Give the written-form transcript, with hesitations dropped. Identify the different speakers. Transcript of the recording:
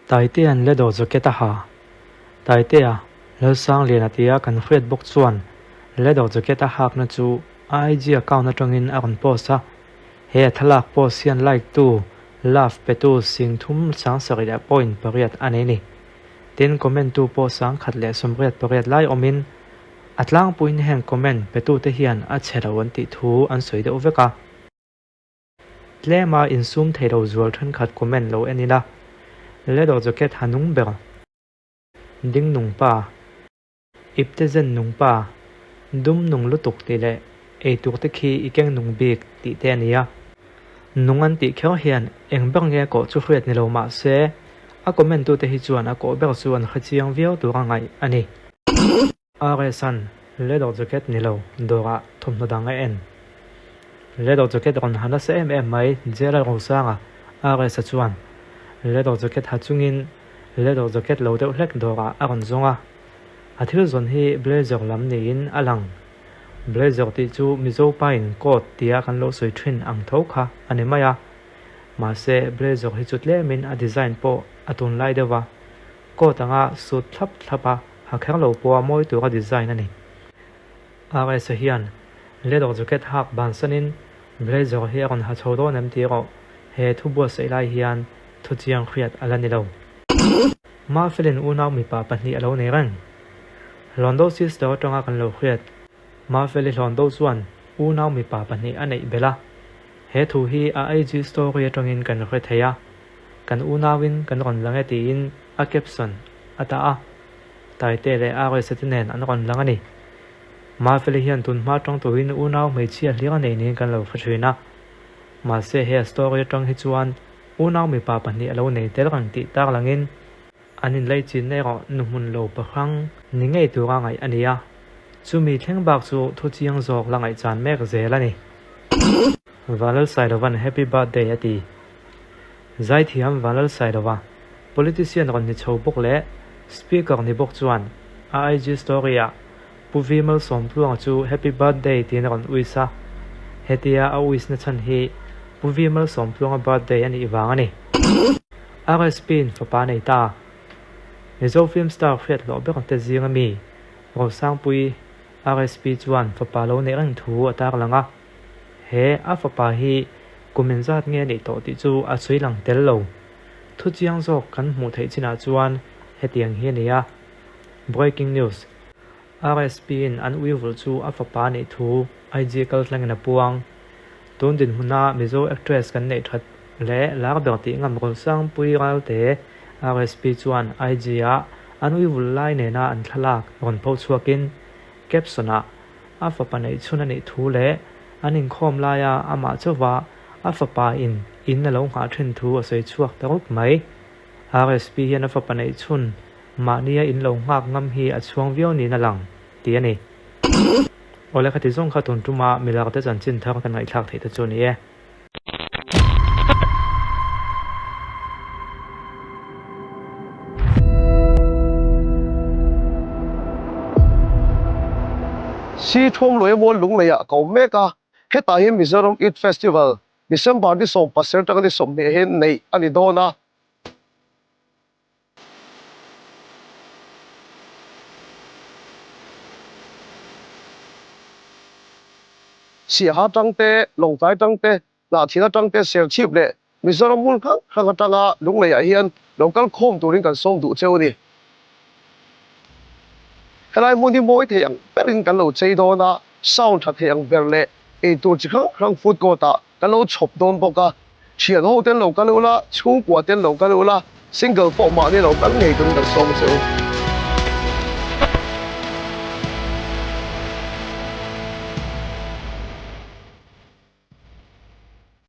Speaker 1: Taitea'n leather jacket a ha. Taitea, Lalsangliana tia kan hriat bawk chuan leather jacket a hakna chu a IG account atangin a rawn post a. He a thlalak post hian like tu, love petu singthum sangsarih leh point pariat a nei ni. Tin, comment tu pawh 1088 lai awmin a tlangpuiin heng comment petute hian a chhe lo an tih thu an sawi deuh vek a. Tlema insum thei lo zual thenkhat comment lo en ila, Leather jacket ha nung ber, ding nung pa, ipte zen nung pa, dum nung lutuk tih leh eitur te khi i keng nung bik tih te a ni a. Nung an tih kher hian eng ber nge kawh chu hriat ni lo mah se, a comment tute hi chuan a kawh ber chu an hre chiang viau tur a ngaih a ni. RS-a'n leather jacket ni lo dawrah thawmhnaw dang a en. Leather jacket rawn ha nasa em em mai Jail-a Rosanga RS-a chuan leather jacket ha chungin leather jacket lo deuh hlek dawrah a rawn zawng a. A thil zawn hi blazer lam niin a lang. Blazer tih chu Mizo pain coat tia kan lo sawi thin ang tho kha a ni mai a. Mahse blazer hi chu tlemin a design pawh a tunlai deuh a. Coat anga suit thlap thlap a ha kher lo pawha mawi tura design a ni. RS-a hian leather jacket hak bansanin blazer hi a rawn ha chho dawn em tih erawh he thu buatsaih lai hian thu chiang hriat a la ni lo. Mafelin unau mipa pahnih a lo nei reng. Hlawndo sister atanga kan lo hriat. Mafeli Hlawndo chuan unau mipa pahnih a neih belh a. He thu hi a IG story atangin kan hre thei a. Kan unauin kan rawn lang e tiin a caption a dah a, Taite leh RSA te nen an rawn lang a ni. Mafeli hian tun hma tang turin unau hmeichhia hlir a nei niin kan lo hre thin a. Mahse he a story atang hi chuan unau mipa pahnih a lo nei tel reng tih tarlangin an inlaichinna erawh nu hmun lo pahrang ni ngei tura ngaih a ni a. Chumi thleng bak chu thu chiang zawk la ngaihchan mek zel a ni. Vanlalsailova'n Happy Birthday a ti. Zaithiam Vanlalsailova, politician rawn ni chho bawk leh Speaker ni bawk chuan a IG story ah Pu V Malsawmtluanga chu Happy Birthday tiin a rawn uis a, hetia a uis na chhan hi Pu V Malsawmtluanga birthday a nih vang a ni. RSP in fapa nei ta. Mizo film star hriat hlawh ber te zing ami Rosangpuii RSP chuan fapa lo neih reng thu a tarlang a. He a fapa hi kum inzat nge a nih tawh tih chu a sawi lang tel lo. Thu chiang zawk kan hmuh theih chinah chuan hetiang hi a ni a, Breaking News, RSP in an ui vulh chu a fapa a nih thu IG kaltlangin a puang. Tun dinhmuna Mizo actress kan neih that leh lar ber tih ngam Rawlsangpui Ralte RSP chuan IG ah an ui vulh lai nena an thlalak rawn pho chhuakin caption ah A fapa neih chhun a nih thu leh an inkhawm laia amah chauva a fapa in in a lo nghah thin thu a sawi chhuak ta rup mai. RSP hian a fapa neih chhun mahnia in lo nghak ngam hi a chhuang viau niin a lang tih a ni. Awle khati zawng kha tun tuma milarte chanchin thar kan ngaihthlak theih te chu a ni e.
Speaker 2: Si Thawmluai Mual Lungleiah ka awm mek a, hetah hian Mizoram Youth Festival December ni 10 atanga ni 20 hian neih a ni dawn a. Siaha atang te, Lawngtlai atang te, Hnahthil atang te, Serchhip leh Mizoram hmun hrang hrang atanga Lungleiah hian lo kal khawm turin kan sawm duh cheu a ni. Helai hmun hi mawi thei ang berin kan lo chei dawn a, sound tha thei ang ber leh eitur chi hrang hrang food court ah Kan lo chhawp dawn bawk a, thian ho ten lo kal ula, chhungkua ten lo kal ula, single pawh mahni lo kal ngei turin kan sawm che u.